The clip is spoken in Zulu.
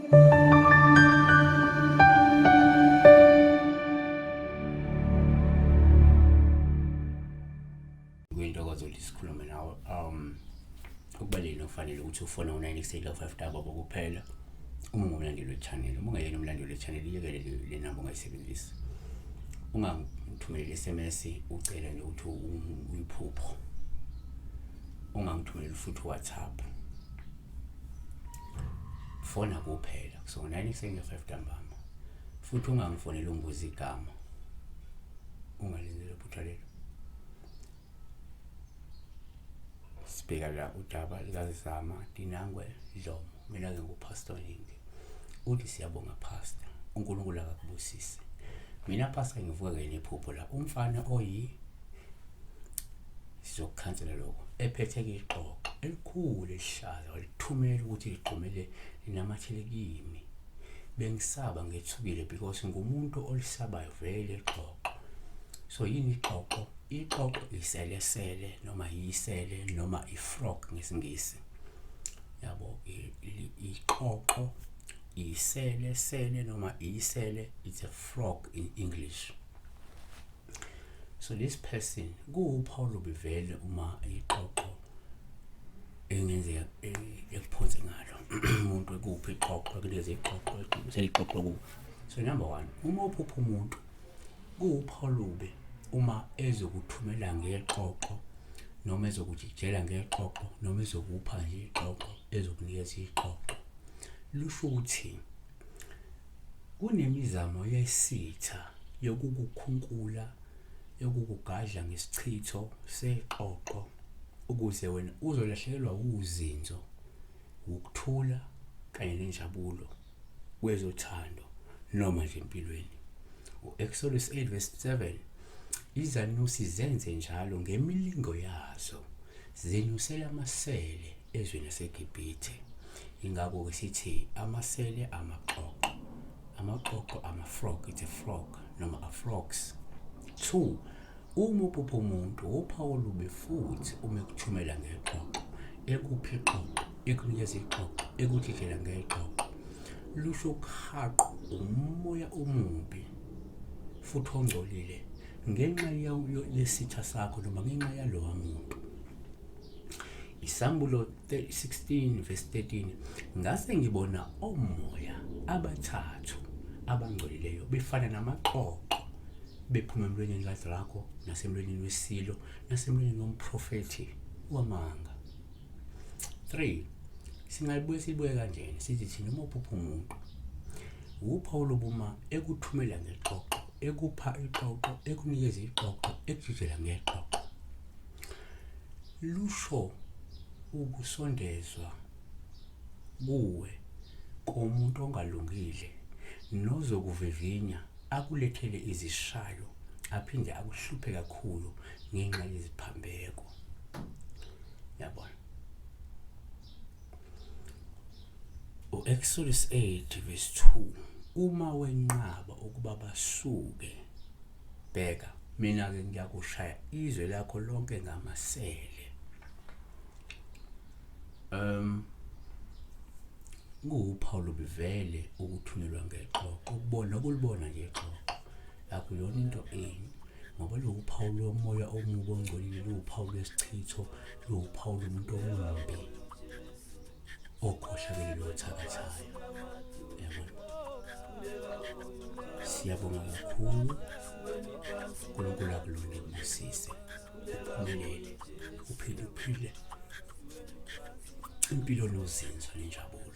Kuyintokozo ukuthi sikhulume nawe. Ukubalulekile okufanele ukuthi ufone u-968 double kuphela uma ungumlandeli we-channel. Uma ungeyena umlandeli we-channel, iyekele le namba, ungayisebenzisi. Ungangithumeleli i-SMS ucela nje ukuthi uyiphupho. Ungangithumeleli futhi u-WhatsApp. Fona kuphela so 9 ekuseni 5 ntambama, futhi ungangifoneli ungibuza igama. Ungalenzi phutha lelo. Sibheka la udaba likaZama Dinangwe Dlomo. Mina-ke nguPastor Lindi. Uthi siyabonga Pastor, uNkulunkulu akakubusise. Mina Pastor ngivuka-ke nephupho la, umfana oyi sizokukhansela lokho, ephethe-ke ixoxo elikhulu elihlaza, walithumela ukuthi ligxumele linamathele kimi. Bengisaba, ngethukile, because ngumuntu olisabayo vele ixoxo. So yini ixoxo? Ixoxo iselesele noma yisele noma ifrog ngesiNgisi, yabo. Ixoxo isele sele noma isele, it's a frog in English. So this person kuwuphawu olubi vele uma ixoxo engenzeka ekuphonse ngalo umuntu, ekuphi ixoxo, ekunikeze ixoxo, egqimisela ixoxo kuwo. So number one, uma uphupha umuntu, kuwuphawu olubi uma ezokuthumela ngexoxo noma ezokujijela ngexoxo noma ezokupha nje ixoxo, ezokunikeza ixoxo. Lusho ukuthi kunemizamo yesitha yokukukhunkula, yokukugadla ngesichitho sexoxo ukuze wena uzolahlekelwa uzinzo, ukuthula kanye nenjabulo kwezothando noma nje empilweni. U-Exodus 8 verse 7: izanusi zenze njalo ngemilingo yazo, zinusela amasele ezweni laseGibhithe. Ingakho-ke sithi amasele amaxoxo, amaxoxo ama-frog, it's a frog noma a-frogs. Two, uma uphupha umuntu, uphawu olubi futhi uma ekuthumela ngexoxo, ekuphi ixoxo, ekunikeza ixoxo, ekujijela ngexoxo, lusho ukuhaqwa umoya omubi futhi ongcolile ngenxa yesitha sakho noma ngenxa yalowa muntu. Isambulo 16 verse 13: ngase ngibona omoya abathathu abangcolileyo befana namaxoxo bephuma emlonyeni kadrako nasemlonyeni wesilo nasemlonyeni womprofethi wamanga. 3, singayibuye sibuye kanjena, sithi thina uma uphupha umuntu, uphawu lobuma ekuthumela ngexoxo, ekupha ixoxo, ekunikeza ixoxo, ekujijela ngexoxo, lusho ukusondezwa kuwe komuntu ongalungile nozokuvivinya, akulethele izishayo, aphinde akuhluphe kakhulu ngenxa yeziphambeko, yabona. U-Exodus 8 verse 2: uma wenqaba ukuba basuke, bheka, mina-ke ngiyakushaya izwe lakho lonke ngamasele. Kuwuphawu lobivele ukuthunyelwa ngexoxo, ukubona, ukulibona nje ixoxo akuyona into embi, ngoba luwuphawu lomoya omubi ongcolile, luwuphawu lwesichitho, luwuphawu lomuntu omubi okhohlakele lothakathayo, yabona. Siyabonga kakhulu. uNkulunkulu akulonde, kubusise, uphumelele, uphile, uphile impilo nozinzo nenjabulo.